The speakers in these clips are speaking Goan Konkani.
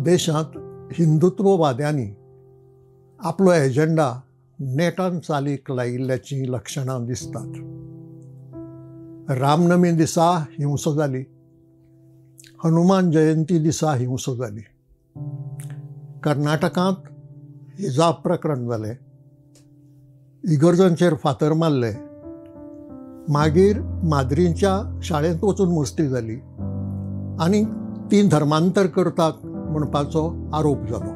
देशांत हिंदुत्ववाद्यांनी आपलो एजेंडा नेटान चालीक लायिल्ल्याचीं लक्षणां दिसतात. रामनमी दिसा हिंसा जाली, हनुमान जयंती दिसा हिंसा जाली, कर्नाटकांत हिजाब प्रकरण जालें, इगर्जांचेर फातर मारले, मागीर माद्रींच्या शाळेंत वचून मस्ती जाली आनी तीं धर्मांतर करतात म्हणपाचो आरोप जालो.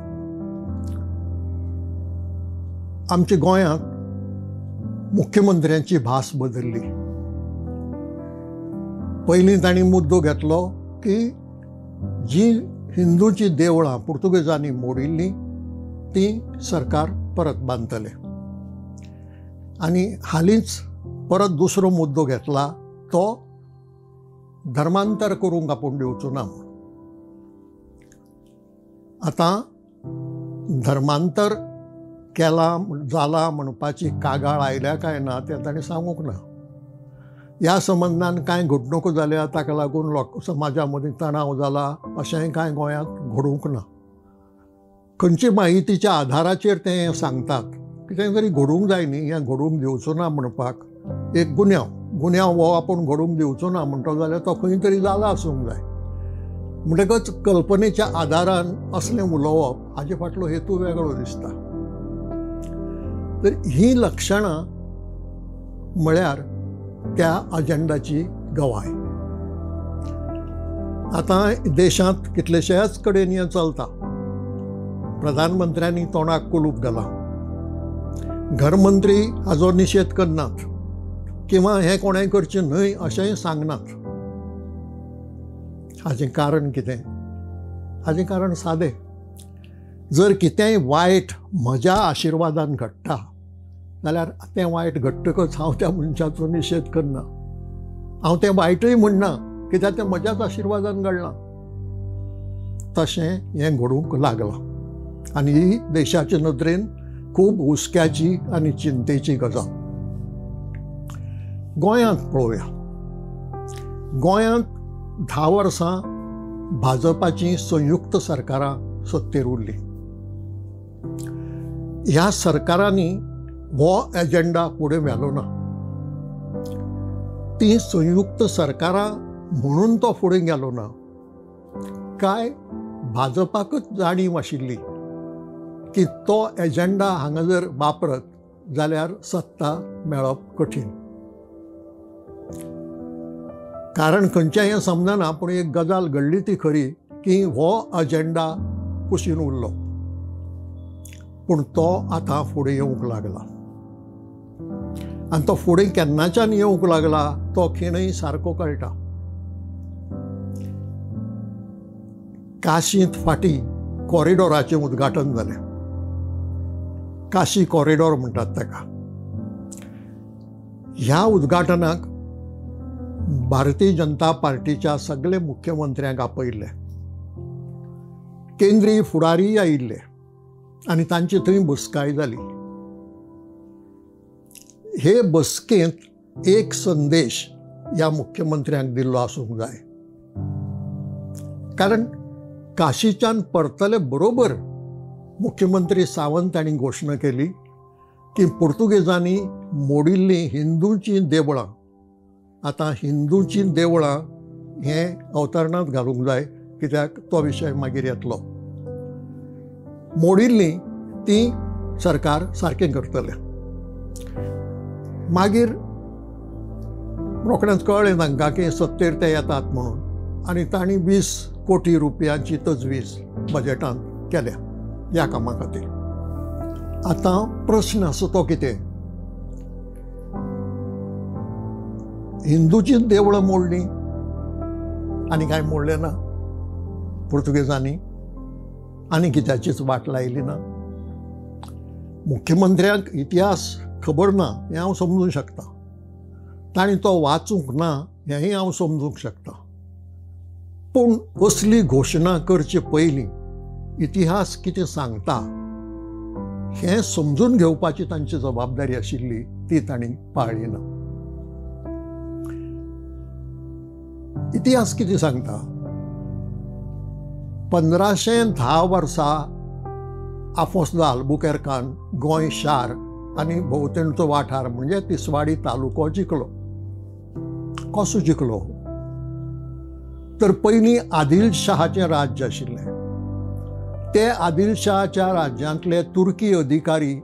आमच्या गोंयांत मुख्यमंत्र्यांची भास बदल्ली. पयलीं तांणी मुद्दो घेतलो की जी हिंदूची देवळां पुर्तुगेजांनी मोडिल्लीं तीं सरकार परत बांदतलें, आनी हालींच परत दुसरो मुद्दो घेतला तो धर्मांतर करूंक आपूण दिवचो ना म्हूण. आतां धर्मांतर केलां जालां म्हणपाची कागाळ आयल्या काय ना तें ताणें सांगूंक ना. ह्या संबंदान कांय घडणुको जाल्या ताका लागून लोक समाजा मदीं तणाव जाला अशेंय कांय गोंयांत घडूंक ना. खंयचे माहितीच्या आधाराचेर ते सांगतात कितें तरी घडूंक जाय न्ही, हें घडूंक दिवचो ना म्हणपाक एक गुन्यांव हो आपूण घडूंक दिवचो ना म्हणटलो जाल्यार तो खंय तरी जाला आसूंक जाय. म्हणटकच कल्पनेच्या आदारान असलें उलोवप हाजे फाटलो हेतू वेगळो दिसता. तर हीं लक्षणां म्हळ्यार त्या अजेंडाची गवाय. आतां देशांत कितलेशेच कडेन हें चलता. प्रधानमंत्र्यांनी तोंडाक कुलूप घालां, घरमंत्री हाजो निशेध करनात किंवा हें कोणें करचें न्हय अशेंय सांगनात. हाजें कारण कितें? हाजें कारण सादें, जर कितेंय वायट म्हज्या आशिर्वादान घडटा जाल्यार तें वायट घडटकच हांव त्या मनशाचो निशेध करना, हांव तें वायटूय म्हणना कित्याक तें म्हज्याच आशिर्वादान घडलां. तशें हें घडूंक लागलां आनी ही देशाचे नदरेन खूब हुस्क्याची आनी चिंतेची गजाल. गोंयांत पळोवया. गोंयांत 10 वर्सां भाजपाचीं संयुक्त सरकारां सत्तेर उरलीं. ह्या सरकारांनी हो एजेंडा फुडें व्हेलो ना. तीं संयुक्त सरकारां म्हणून तो फुडें गेलो ना काय भाजपाकच जाणीव आशिल्ली की तो एजेंडा हांगा जर वापरत जाल्यार सत्ता मेळप कठीण. कारण खंयचें हें समजना, पूण एक गजाल घडली ती खरी की हो एजेंडा कुशीन उरलो, पूण तो आतां फुडें येवंक लागला. आनी तो फुडें केन्नाच्यान येवंक लागला तो खिणूय सारको कळटा. काशींत फाटीं कॉरिडॉराचें उद्घाटन जालें. काशी कॉरिडॉर म्हणटात ताका. ह्या उद्घाटनाक भारतीय जनता पार्टीच्या सगळे मुख्यमंत्र्यांक आपयिल्ले, केंद्रीय फुडारीय आयिल्ले आनी तांची थंय बसकाय जाली. हे बसकेंत एक संदेश ह्या मुख्यमंत्र्यांक दिल्लो आसूंक जाय, कारण काशीच्यान परतले बरोबर मुख्यमंत्री सावंत हांणी घोशणा केली की पुर्तुगेजांनी मोडिल्लीं हिंदूचीं देवळां आतां हिंदूचीं देवळां हें अवतरणांत घालूंक जाय, कित्याक तो विशय मागीर येतलो. मोडिल्लीं तीं सरकार सारकें करतलें. मागीर रोखडेंच कळ्ळें तांकां की सत्तेर ते येतात म्हणून, आनी तांणी 20 कोटी रुपयांची तजवीज बजेटांत केल्या ह्या कामा खातीर. आतां प्रश्न आसा तो कितें, हिंदूचीं देवळां मोडलीं आनी कांय मोडलें ना पुर्तुगेजांनी, आनी कित्याचीच वाट लायली ना. मुख्यमंत्र्यांक इतिहास खबर ना हें हांव समजूंक शकता, तांणी तो वाचूंक ना हेंय हांव समजूंक शकता, पूण असली घोशणा करचे पयलीं इतिहास कितें सांगता हें समजून घेवपाची तांची जबाबदारी आशिल्ली, ती तांणी पाळ्ळी ना. इतिहास कितें सांगता? 1510 वर्सा आफोंस the आल्बुकेर्कान गोंय शार आनी भोंवतणचो वाठार म्हणजे तिसवाडी तालुको जिखलो. कसो जिखलो? तर पयलीं आदिल शहाचें राज्य आशिल्लें. ते आदिल शहाच्या राज्यांतले तुर्की अधिकारी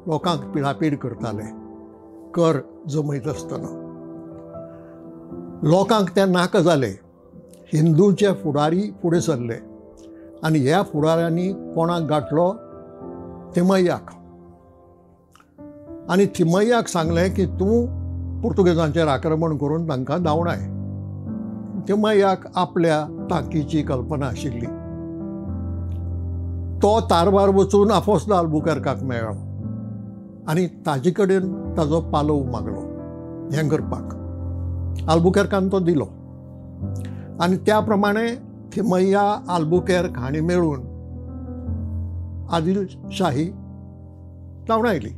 लोकांक पिडापीड करताले कर जमयत आसतना. लोकांक ते नाका जाले. हिंदूचे फुडारी फुडें सरले आनी ह्या फुडाऱ्यांनी कोणाक गांठलो? थिमय्याक. आनी थिमय्याक सांगलें की तूं पुर्तुगेजांचेर आक्रमण करून तांकां धांवडाय. थिमय्याक आपल्या तांकीची कल्पना आशिल्ली. तो तारवार वचून आफोंस the आल्बुकेर्काक मेळ्ळो आनी ताजे कडेन ताजो पालव मागलो हें करपाक. आल्बुकेर्कान तो दिलो आनी त्या प्रमाणे थिमय्या आल्बुकेर्क हांणी मेळून आदिल शाही धांवडायली.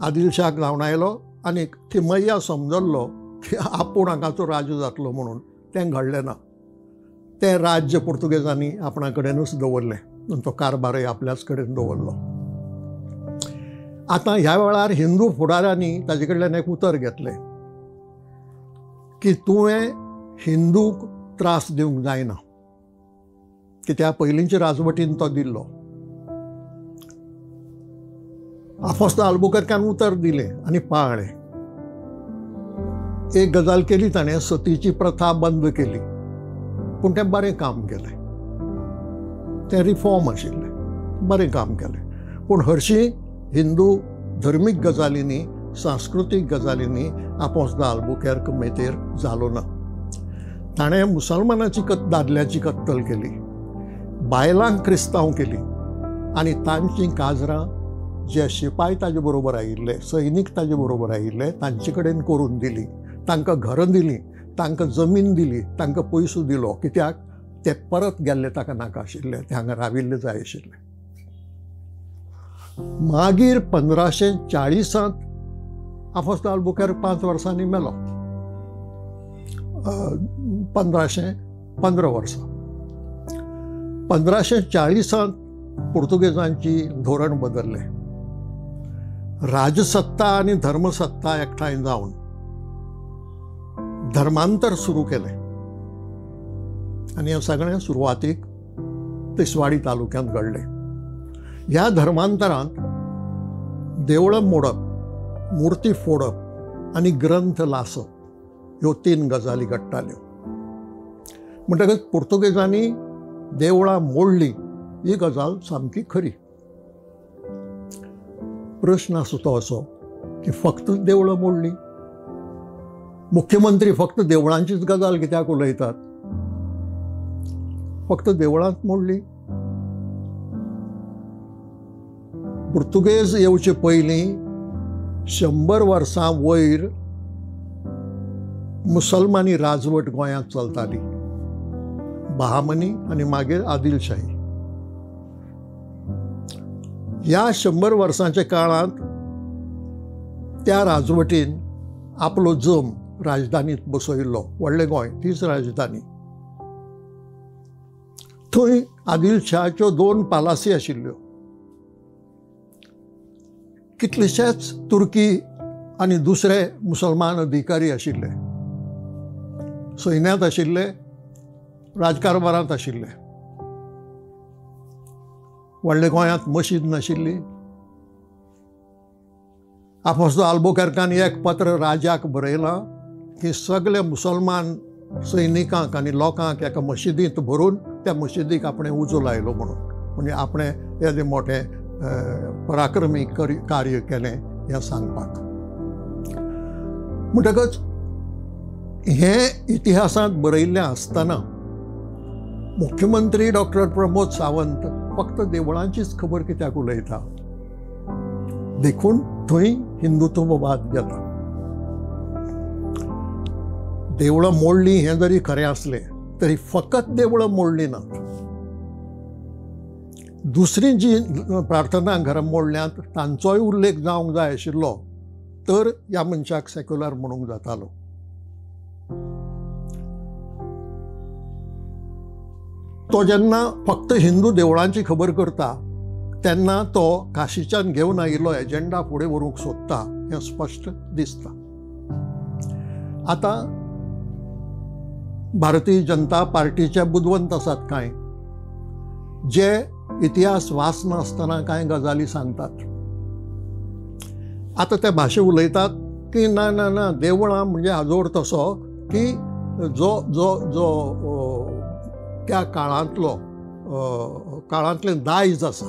आदिल शाहक धांवडायलो आनी थिमय्या समजल्लो की आपूण हांगाचो राजो जातलो म्हणून. तें घडलें ना. तें राज्य पुर्तुगेजांनी आपणा कडेनूच दवरलें आनी तो कारभारय आपल्याच कडेन दवरलो. आतां ह्या वेळार हिंदू फुडाऱ्यांनी ताजे कडल्यान एक उतर घेतलें की तुवें हिंदूक त्रास दिवंक जायना, कित्याक पयलींचे राजवटीन तो दिल्लो. आफोंस the आल्बुकेर्कान उतर दिलें आनी पाळ्ळें. एक गजाल केली ताणें, सतीची प्रथा बंद केली. पूण तें बरें काम केलें, तें रिफॉर्म आशिल्लें, बरें काम केलें. पूण हरशीं हिंदू धर्मीक गजालींनी, सांस्कृतीक गजालींनी आफोंस the Albuquerque मेतेर जालो ना. ताणें मुसलमानाची दादल्याची कत्तल केली, बायलांक क्रिस्तांव केली आनी तांचीं काजरां जे शिपाय ताजे बरोबर आयिल्ले, सैनीक ताजे बरोबर आयिल्ले तांचे कडेन करून दिली. तांकां घरां दिलीं, तांकां जमीन दिली, तांकां पयसो दिलो. कित्याक? ते परत गेल्ले ताका नाका आशिल्ले, ते हांगा राविल्ले जाय आशिल्ले. मागीर 1540 आफोंस the Albuquerque 5 वर्सांनी मेलो. 1515 वर्सां. 1540 पुर्तुगेजांची धोरण बदल्लें. राजसत्ता आनी धर्मसत्ता एकठांय जावन धर्मांतर सुरू केलें आनी हें सगळें सुरवातीक तिसवाडी तालुक्यांत घडलें. ह्या धर्मांतरांत देवळां मोडप, मुर्ती फोडप आनी ग्रंथ लासप ह्यो 3 गजाली घडटाल्यो. म्हणटकच पुर्तुगेजांनी देवळां मोडलीं ही गजाल सामकी खरी. प्रश्न आसा तो असो की फक्त देवळां मोडलीं? मुख्यमंत्री फक्त देवळांचीच गजाल कित्याक उलयतात? फक्त देवळांत मोडलीं? पुर्तुगेज येवचे पयलीं 100 वर्सां वयर मुसलमानी राजवट गोंयांत चलताली, बहामनी आनी मागीर आदिलशाही. ह्या 100 वर्सांच्या काळांत त्या राजवटीन आपलो जम राजधानीत बसयिल्लो. व्हडलें गोंय तीच राजधानी. थंय आदिलशाहाच्यो 2 पालासी आशिल्ल्यो. कितलेशेच तुर्की आनी दुसरे मुसलमान अधिकारी आशिल्ले, सैन्यांत आशिल्ले, राजकारभारांत आशिल्ले. व्हडले गोंयांत मशीद नाशिल्ली. आफोंस the आल्बुकेर्कान एक पत्र राजाक बरयलां की सगळे मुसलमान सैनिकांक आनी लोकांक एका मशिदींत भरून त्या मशिदीक आपणें उजो लायलो म्हणून, म्हणजे आपणें येदें मोठें पराक्रमी कार्य केलें हें सांगपाक. म्हणटकच हें इतिहासांत बरयिल्लें आसतना मुख्यमंत्री डॉक्टर प्रमोद सावंत फक्त देवळांचीच खबर कित्याक उलयता? देखून थंय हिंदुत्ववाद येता. देवळां मोडलीं हें जरी खरें आसलें तरी फकत देवळां मोडलीं नात, दुसरी जी प्रार्थना घरां मोडल्यांत तांचोय उल्लेख जावंक जाय आशिल्लो, तर ह्या मनशाक सेक्युलर म्हणूंक जातालो. तो जेन्ना फक्त हिंदू देवळांची खबर करता तेन्ना तो काशीच्यान घेवन आयिल्लो एजेंडा फुडें व्हरूंक सोदता हें स्पश्ट दिसता. आतां भारतीय जनता पार्टीचे बुदवंत आसात कांय, जे इतिहास वाचनासतना कांय गजाली सांगतात. आतां ते भाशे उलयतात की ना ना ना, देवळां म्हणजे हाजो अर्थ असो की जो जो जो त्या काळांतलो काळांतलें दायज आसा,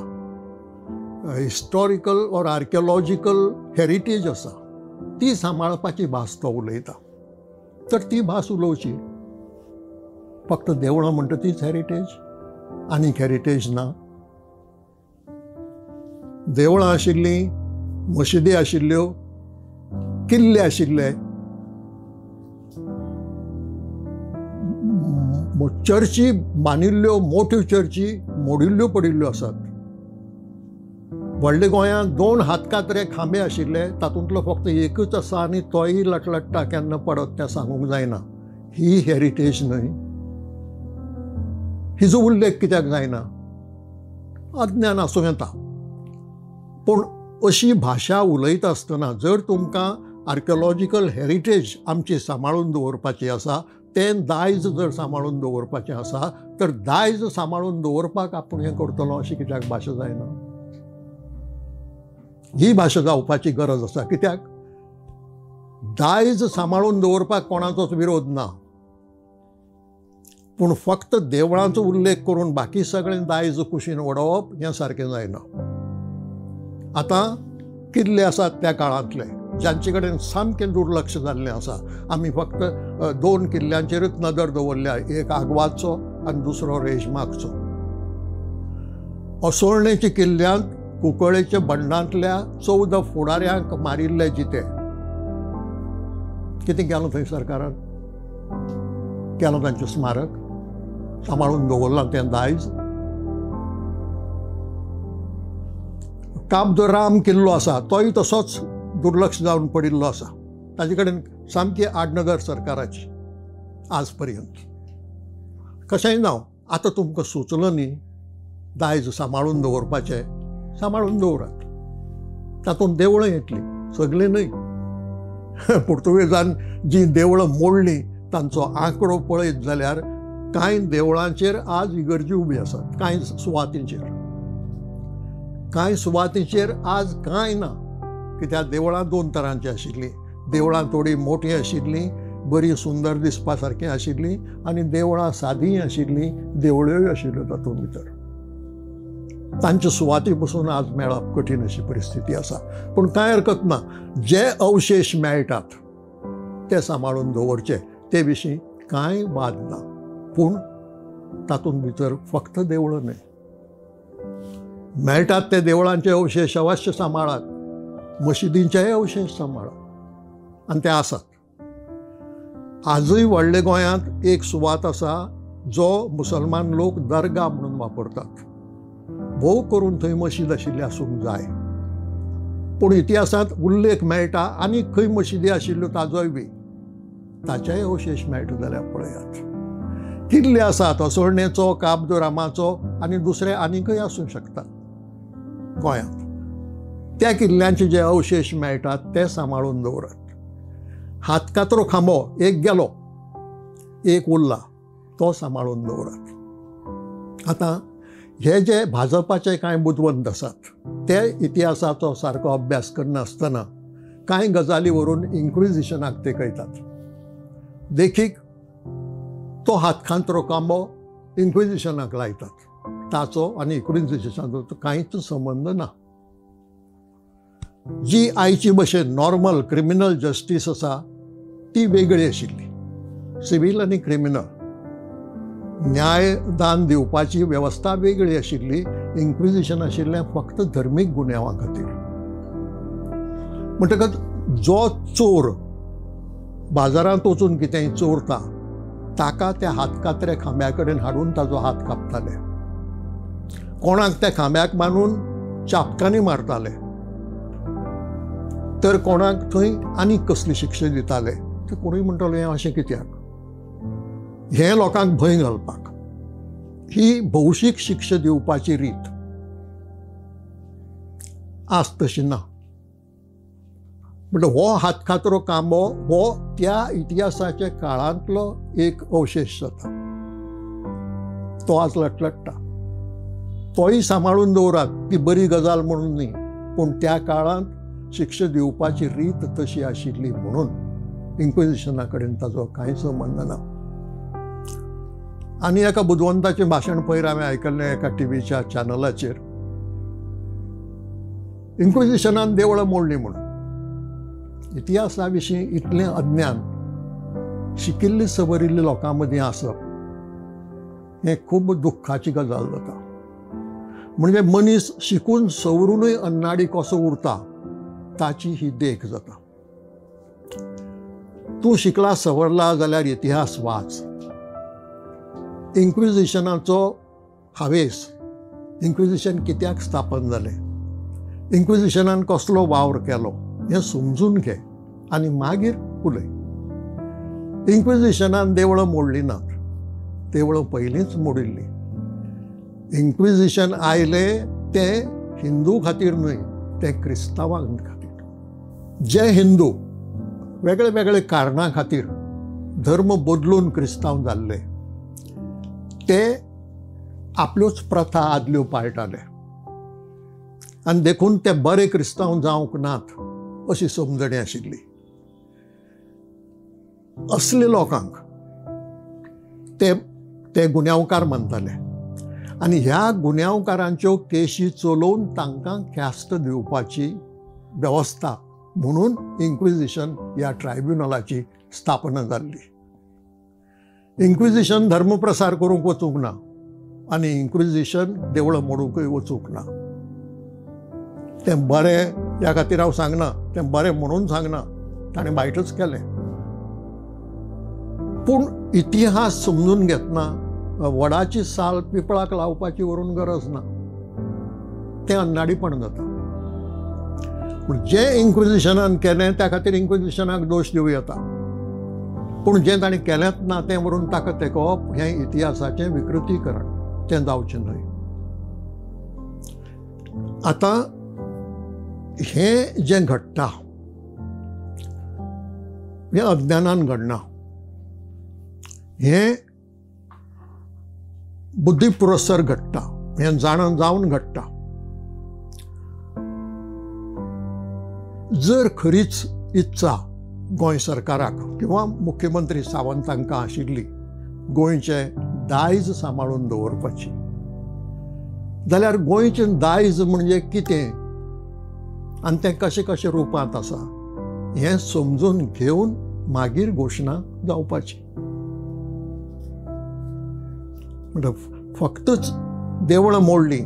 हिस्टॉरिकल ऑर आर्कियोलॉजिकल हेरिटेज आसा, ती सांबाळपाची भास तो उलयता. तर ती भास उलोवची. फक्त देवळां म्हणटा तीच हेरिटेज, आनीक हेरिटेज ना. देवळां आशिल्लीं, मशिदी आशिल्ल्यो, किल्ले आशिल्ले, चर्ची बांदिल्ल्यो, मोठ्यो चर्ची मोडिल्ल्यो पडिल्ल्यो आसात. व्हडले गोंयांत 2 हातकातरे खांबे आशिल्ले, तातूंतलो फक्त एकूच आसा आनी तोय लटलट्टा, केन्ना पडत तें सांगूंक जायना. ही हेरिटेज न्हय. हिजो उल्लेख कित्याक जायना? अज्ञान आसूं येता. पूण अशी भाशा उलयता आसतना जर तुमकां आर्कियोलॉजिकल हेरिटेज आमची सांबाळून दवरपाची आसा, तें दायज जर सांबाळून दवरपाचें आसा, तर दायज सांबाळून दवरपाक आपूण हें करतलो अशी कित्याक भाशा जायना? ही भाशा जावपाची गरज आसा. कित्याक दायज सांबाळून दवरपाक कोणाचोच विरोध ना, पूण फक्त देवळांचो उल्लेख करून बाकी सगळें दायज कुशीन उडोवप हें सारकें जायना. आतां किल्ले आसात त्या काळांतले जांचे कडेन सामकें दुर्लक्ष जाल्लें आसा. आमी फक्त 2 किल्ल्यांचेरूच नदर दवरल्या, एक आगवादचो आनी दुसरो रेजमागचो. असोळणेच्या किल्ल्यांत कुंकळेच्या बंडांतल्या 14 फुडाऱ्यांक मारिल्ले जिते. कितें केलां थंय सरकारान? केलां तांचें स्मारक, सांबाळून दवरलां तें दायज. काब the Ram किल्लो आसा तोय तसोच दुर्लक्ष जावन पडिल्लो आसा. ताजे कडेन सामकी आडनदर सरकाराची आज पर्यंत. कशेंय जावं, आतां तुमकां सुचलो न्ही दायज सांबाळून दवरपाचें, सांबाळून दवरात. तातूंत देवळां येतलीं, सगळीं न्हय. पुर्तुगेजान जीं देवळां मोडलीं तांचो आंकडो पळयत जाल्यार कांय देवळांचेर आज इगर्जी उबी आसात, कांय सुवातींचेर, कांय सुवातींचेर आज कांय ना. कित्याक देवळां 2 तरांचीं आशिल्लीं. देवळां थोडीं मोटीं आशिल्लीं, बरीं सुंदर दिसपा सारकीं आशिल्लीं, आनी देवळां सादीं आशिल्लीं, देवळ्योय आशिल्ल्यो तातूंत भितर. तांच्या सुवाती पसून आज मेळप कठीण अशी परिस्थिती आसा. पूण कांय हरकत ना, जे अवशेश मेळटात ते सांबाळून दवरचे, ते विशीं कांय वाद ना. पूण तातूंत भितर फक्त देवळां न्हय, मेळटात ते देवळांचे अवशेश अवश्य सांबाळात, मशिदींचेय अवशेश सांबाळात, आनी ते आसात. आजूय व्हडले गोंयांत एक सुवात आसा जो मुसलमान लोक दर्गा म्हणून वापरतात. भोव करून थंय मशीद आशिल्ली आसूंक जाय, पूण इतिहासांत उल्लेख मेळटा आनी खंय मशिदी आशिल्ल्यो ताजोय बी ताचेय अवशेश मेळटा जाल्यार पळयात. किल्ले आसात असोळणेचो, काब the रामाचो आनी दुसरे आनीकय आसूंक शकतात गोंयांत. त्या किल्ल्यांचे जे अवशेश मेळटात ते सांबाळून दवरात. हातकातरो खांबो एक गेलो, एक उरला, तो सांबाळून दवरात. आतां हे जे भाजपाचे कांय बुदवंत आसात ते इतिहासाचो सारको अभ्यास करनासतना कांय गजाली व्हरून इन्क्विजिशनाक तेंकयतात. देखीक तो हातखांतरो खांबो इन्क्विजिशनाक लायतात, ताचो आनी इन्क्विजिशनाचो कांयच संबंद ना. जी आयची भशेन नॉर्मल क्रिमिनल जस्टीस आसा ती वेगळी आशिल्ली. सिवील आनी क्रिमिनल न्यायदान दिवपाची वेवस्था वेगळी आशिल्ली. इन्क्विजिशन आशिल्लें फक्त धर्मीक गुन्यांवा खातीर. म्हणटकच जो चोर बाजारांत वचून कितेंय चोरता ताका त्या हातकातऱ्या खांब्या कडेन हाडून ताजो हात कापताले, कोणाक त्या खांब्याक बांदून चापकांनी मारताले, तर कोणाक थंय आनीक कसली शिक्षा दिताले. तर कोणूय म्हणटालो हें अशें कित्याक, हें लोकांक भंय घालपाक, ही भौशीक शिक्षा दिवपाची रीत आज तशी ना. म्हणल्यार हो हातखातरो कांबो हो त्या इतिहासाच्या काळांतलो एक अवशेश जाता, तो आज लटलट्टा. तोय सांबाळून दवरात, ती बरी गजाल म्हणून न्ही, पूण त्या काळांत शिक्षा दिवपाची रीत तशी आशिल्ली म्हणून इन्क्विजिशना कडेन ताजो कांय संबंद ना. आनी एका बुदवंताचें भाशण पयर हांवें आयकल्लें एका टीव्हीच्या चॅनलाचेर, इन्क्विजिशनान देवळां मोडलीं म्हणून. इतिहासा विशीं इतलें अज्ञान शिकिल्ली सवरिल्ली लोकां मदीं आसप हें खूब दुख्खाची गजाल जाता. म्हणजे मनीस शिकून सवरुनूय अन्नाडी कसो उरता ताची ही देख जाता. तूं शिकला सवरला जाल्यार इतिहास वाच. इन्क्विजिशनाचो हावेस, इन्क्विजिशन कित्याक स्थापन जालें, इन्क्विजिशनान कसलो वावर केलो हें समजून घे आनी मागीर उलय. इन्क्विजिशनान देवळां मोडलीं नात, देवळां पयलींच मोडिल्लीं. इन्क्विजिशन आयलें तें हिंदू खातीर न्हय, तें क्रिस्तांवां खातीर. जे हिंदू वेगळे वेगळे कारणां खातीर धर्म बदलून क्रिस्तांव जाल्ले ते आपल्योच प्रथा आदल्यो पाळटाले आनी देखून ते बरे क्रिस्तांव जावंक नात अशी समजणी आशिल्ली. असले लोकांक ते ते गुन्यांवकार मानताले आनी ह्या गुन्यांवकारांच्यो केशी चलोवन तांकां ख्यास्त दिवपाची वेवस्था म्हणून इन्क्विजिशन ह्या ट्रायब्युनलाची स्थापना जाल्ली. इन्क्विजिशन धर्मप्रसार करूंक वचूंक ना आनी इन्क्विजिशन देवळां मोडूंकय वचूंक ना. तें बरें ह्या खातीर हांव सांगना, तें बरें म्हणून सांगना, ताणें वायटच केलें. पूण इतिहास समजून घेतना वडाची साल पिपळाक लावपाची व्हरून गरज ना, तें अन्नाडीपण जाता. पूण जें इन्क्विजिशनान केलें त्या खातीर इन्क्विजिशनाक दोश दिवं येता, पूण जें ताणें केलेंच ना तें व्हरून ताका तेकोवप हें इतिहासाचें विकृतीकरण, तें जावचें न्हय. आतां हें जें घडटा हें अज्ञानान घडना, हें बुद्धिपुरस्सर घडटा, हें जाणा जावन घडटा. जर खरीच इत्सा गोंय सरकाराक किंवा मुख्यमंत्री सावंत हांकां आशिल्ली गोंयचें दायज सांबाळून दवरपाची, जाल्यार गोंयचें दायज म्हणजे कितें आनी तें कशें कशें रुपांत आसा हें समजून घेवन मागीर घोशणा जावपाची. म्हणटा फक्तच देवळां मोडलीं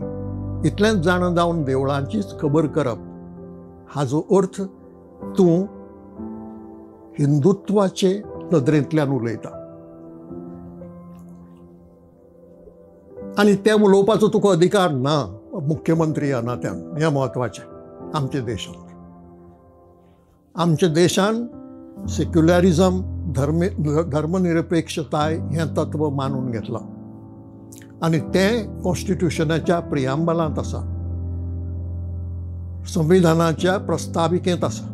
इतलेंच जाणा जावन देवळांचीच खबर करप हाजो अर्थ तूं हिंदुत्वाचे नदरेंतल्यान उलयता आनी तें उलोवपाचो तुका अधिकार ना मुख्यमंत्री ह्या नात्यान. हें म्हत्वाचें. आमच्या देशांत, आमच्या देशान सेक्युलरिजम, धर्मनिरपेक्षताय हें तत्व मानून घेतलां आनी तें कॉन्स्टिट्युशनाच्या प्रियांबलांत आसा, संविधानाच्या प्रस्ताविकेंत आसा.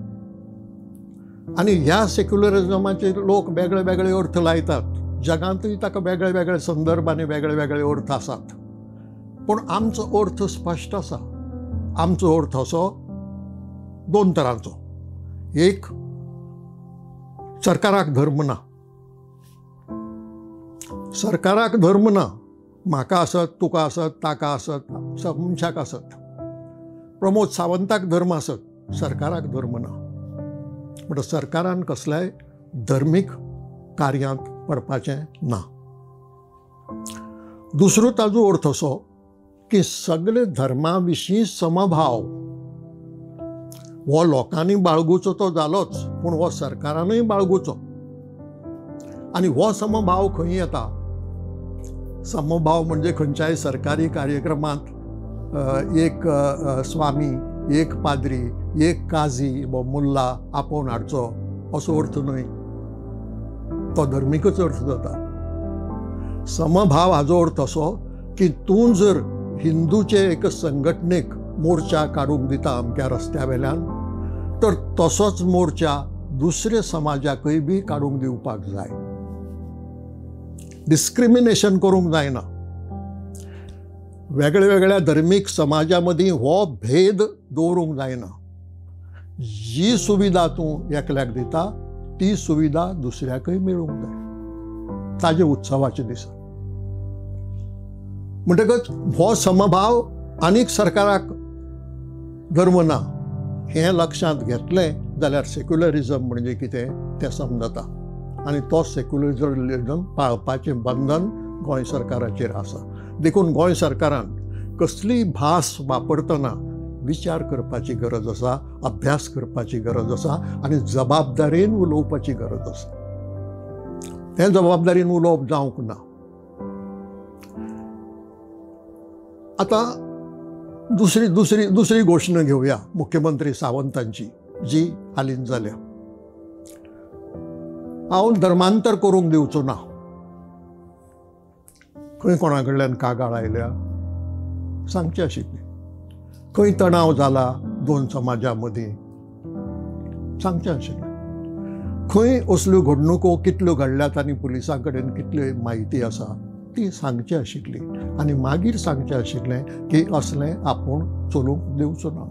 आनी ह्या सेक्युलरिजमाचे लोक वेगळे वेगळे अर्थ लायतात, जगांतूय ताका वेगळे वेगळे संदर्भ आनी वेगळे वेगळे अर्थ आसात, पूण आमचो अर्थ स्पश्ट आसा. आमचो अर्थ असो दोन तरांचो. एक, सरकाराक धर्म ना, सरकाराक धर्म ना, म्हाका आसत, तुका आसत, ताका आसत, मनशाक आसत, प्रमोद सावंताक धर्म आसत, सरकाराक धर्म ना. म्हणटा सरकारान कसल्याय धर्मीक कार्यांत पडपाचें ना. दुसरो ताजो अर्थ असो की सगळे धर्मा विशीं समभाव हो लोकांनी बाळगुचो तो जालोच, पूण हो सरकारानूय बाळगुचो. आनी हो समभाव खंय येता? समभाव म्हणजे खंयच्याय सरकारी कार्यक्रमांत एक स्वामी, एक पाद्री, एक काजी वा मुल्ला आपोवन हाडचो असो अर्थ न्हय, तो धर्मीकच अर्थ जाता. समभाव हाजो अर्थ असो की तूं जर हिंदूचे एक संघटनेक मोर्चा काडूंक दिता अमक्या रस्त्या वेल्यान तर तसोच मोर्चा दुसऱ्या समाजाकय बी काडूंक दिवपाक जाय. डिस्क्रिमिनेशन करूंक जायना. वेगळ्या वेगळ्या धर्मीक समाजा मदीं हो भेद दवरूंक जायना. जी सुविधा तूं एकल्याक दिता ती सुविधा दुसऱ्याकय मेळूंक जाय ताजे उत्सवाचे दिसा. म्हणटकच हो समभाव आनीक सरकाराक धर्म ना हें लक्षांत घेतलें जाल्यार सेक्युलरिजम म्हणजे कितें तें समजता आनी तो सेक्युलरिजम पाळपाचें बंधन गोंय सरकाराचेर आसा. देखून गोंय सरकारान कसलीय भास वापरतना विचार करपाची गरज आसा, अभ्यास करपाची गरज आसा आनी जबाबदारेन उलोवपाची गरज आसा. हें जबाबदारीन उलोवप जावंक ना. आतां दुसरी दुसरी दुसरी घोशणा घेवया मुख्यमंत्री सावंतांची जी हालींच जाल्या. हांव धर्मांतर करूंक दिवचो ना. खंय कोणा कडल्यान कागाळ आयल्या सांगची आशिल्ली, खंय तणाव जाला दोन समाजां मदीं सांगचें आशिल्लें, खंय असल्यो घडणुको कितल्यो घडल्यात आनी पुलिसां कडेन कितल्यो म्हायती आसा ती सांगची आशिल्ली आनी मागीर सांगचें आशिल्लें की असलें आपूण चलूंक दिवचो ना.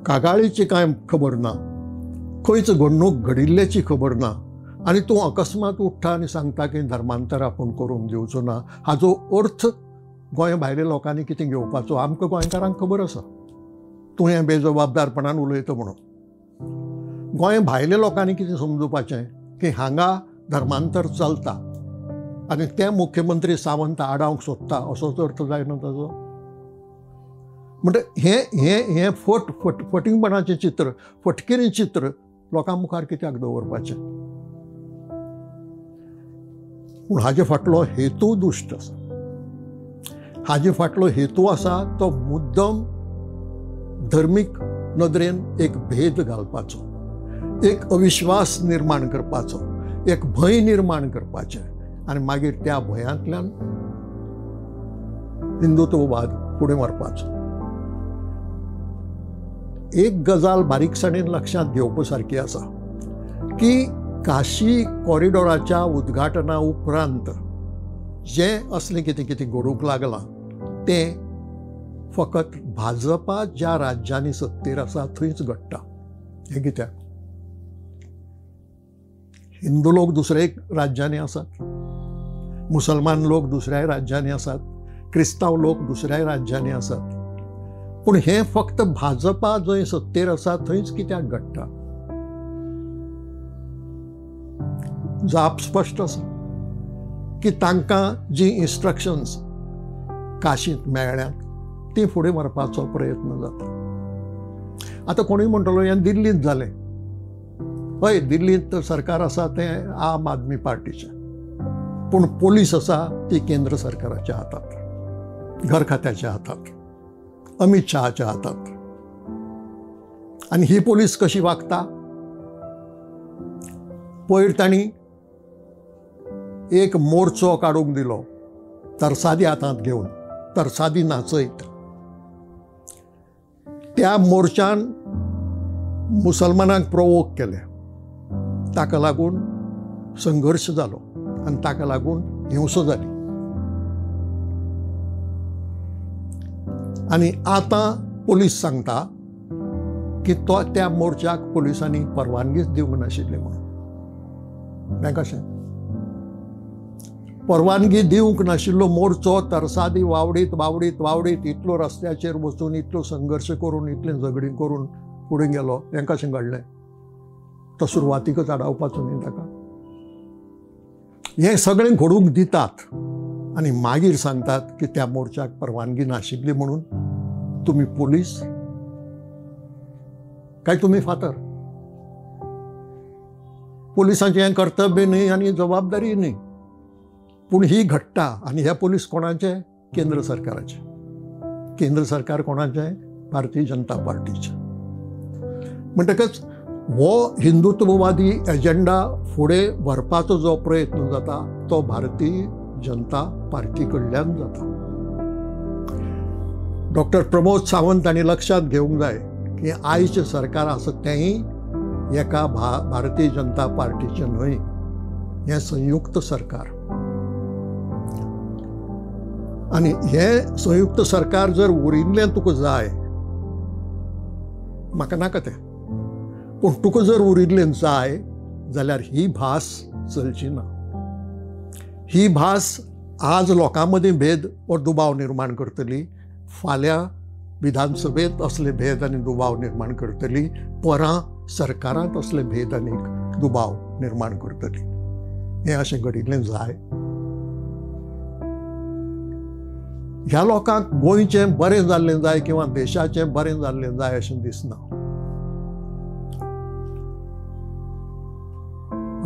कागाळीची कांय खबर ना, खंयच घडणूक घडिल्ल्याची खबर ना आनी तूं अकस्मात उठ्ठा आनी सांगता की धर्मांतर आपूण करूंक दिवचो ना. हाजो अर्थ गोंय भायल्या लोकांनी कितें घेवपाचो आमकां गोंयकारांक खबर आसा. तूं हें बेजबाबदारपणान उलयता म्हणून गोंय भायल्या लोकांनी कितें समजुपाचें की हांगा धर्मांतर चलता आनी तें मुख्यमंत्री सावंत आडावंक सोदता असोच अर्थ जायना ताजो. म्हणटा हें हें हें फट फट फटींगपणाचें चित्र, फटकिरें चित्र लोकां मुखार कित्याक दवरपाचें? पूण हाजे फाटलो हेतू दुश्ट आसा. हाजे फाटलो हेतू आसा तो मुद्दम धर्मीक नदरेन एक भेद घालपाचो, एक अविश्वास निर्माण करपाचो, एक भंय निर्माण करपाचें आनी मागीर त्या भंयांतल्यान हिंदुत्ववाद फुडें व्हरपाचो. एक गजाल बारीकसाणेन लक्षांत घेवपा सारकी आसा की काशी कॉरिडॉराच्या उद्घाटना उपरांत जें असलें कितें कितें घडूंक लागलां तें फकत भाजपा ज्या राज्यांनी सत्तेर आसा थंयच घडटा. हें कित्याक? हिंदू लोक दुसऱ्या राज्यांनी आसात, मुसलमान लोक दुसऱ्याय राज्यांनी आसात, क्रिस्तांव लोक दुसऱ्याय राज्यांनी आसात, पूण हें फक्त भाजपा जंय सत्तेर आसा थंयच कित्याक घडटा? जाप स्पश्ट आसा की तांकां जी इन्स्ट्रक्शन्स काशींत मेळ्ळ्यात ती फुडें व्हरपाचो प्रयत्न जाता. आतां कोणूय म्हणटलो हें दिल्लींत जालें. हय, दिल्लींत सरकार आसा तें आम आदमी पार्टीचें, पूण पोलीस आसा ती केंद्र सरकाराच्या हातांत, घर खात्याच्या हातांत, अमीत शहाच्या हातांत. आनी ही पोलीस कशी वागता? पयर तांणी एक मोर्चो काडूंक दिलो तरसादी हातांत घेवन, तरसादी नाचयत. त्या मोर्चान मुसलमानांक प्रोवोक केले, ताका लागून संघर्श जालो आनी ताका लागून हिंसा जाली. आनी आतां पोलीस सांगता की तो त्या मोर्चाक पोलिसांनी परवानगीच दिवंक नाशिल्ली म्हणून. हें कशें? परवानगी दिवंक नाशिल्लो मोर्चो तरसादी वावडीत वावडीत वावडीत इतलो रस्त्याचेर वचून, इतलो संघर्श करून, इतलें झगडीं करून फुडें गेलो. हें कशें घडलें? तो सुरवातीकच आडावपाचो न्ही ताका. हें सगळें घडूंक दितात आनी मागीर सांगतात की त्या मोर्चाक परवानगी नाशिल्ली म्हणून. तुमी पोलीस काय तुमी फातर? पोलिसांचें हें कर्तव्य न्ही आनी जबाबदारी न्ही, पूण ही घडटा. आनी हे पोलीस कोणाचे? केंद्र सरकाराचे. केंद्र सरकार कोणाचें? भारतीय जनता पार्टीचें. म्हणटकच हो हिंदुत्ववादी एजेंडा फुडें व्हरपाचो जो प्रयत्न जाता तो भारतीय जनता पार्टी कडल्यान जाता. डॉक्टर प्रमोद सावंत हांणी लक्षांत घेवंक जाय की आयचें सरकार आसा तेंय एका भारतीय जनता पार्टीचें न्हय, हें संयुक्त सरकार. आनी हें संयुक्त सरकार जर उरिल्लें तुका जाय, म्हाका नाका तें, पूण तुका जर उरिल्लें जाय जाल्यार ही भास चलची ना. ही भास आज लोकां मदीं भेद वो दुबाव निर्माण करतली, फाल्यां विधानसभेंत असले भेद आनी दुबाव निर्माण करतली, परां सरकारांत असले भेद आनी दुबाव निर्माण करतली. हें अशें घडिल्लें जाय. ह्या लोकांक गोंयचें बरें जाल्लें जाय किंवा देशाचें बरें जाल्लें जाय अशें दिसना.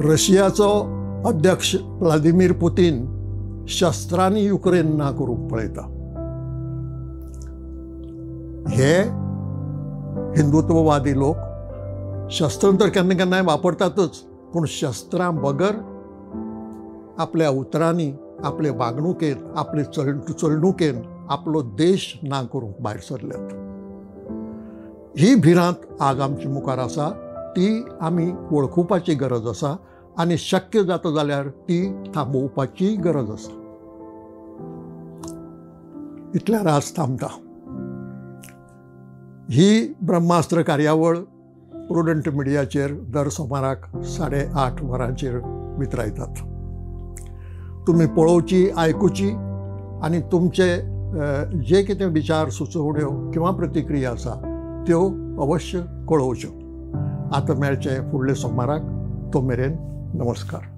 रशियाचो अध्यक्ष व्लादिमीर पुतीन शस्त्रांनी युक्रेन ना करूंक पळयता. हे हिंदुत्ववादी लोक शस्त्रां तर केन्ना केन्नाय वापरतातच, पूण शस्त्रां बगर आपल्या उतरांनी, आपले वागणुकेन, आपले चलणुकेन आपलो देश ना करूंक भायर सरल्यात. ही भिरांत आज आमचे मुखार आसा, ती आमी वळखुपाची गरज आसा आनी शक्य जाता जाल्यार ती थांबोवपाची गरज आसा. इतल्यार आज थांबता. ही ब्रह्मास्त्र कार्यावळ प्रुडंट मिडियाचेर दर सोमाराक 8:30 वरांचेर वितरायतात. तुमी पळोवची, आयकुची आनी तुमचे जे कितें विचार, सुचोवण्यो किंवा प्रतिक्रिया आसा त्यो अवश्य कळोवच्यो. आतां मेळचें फुडले सोमाराक, तो मेरेन नमस्कार.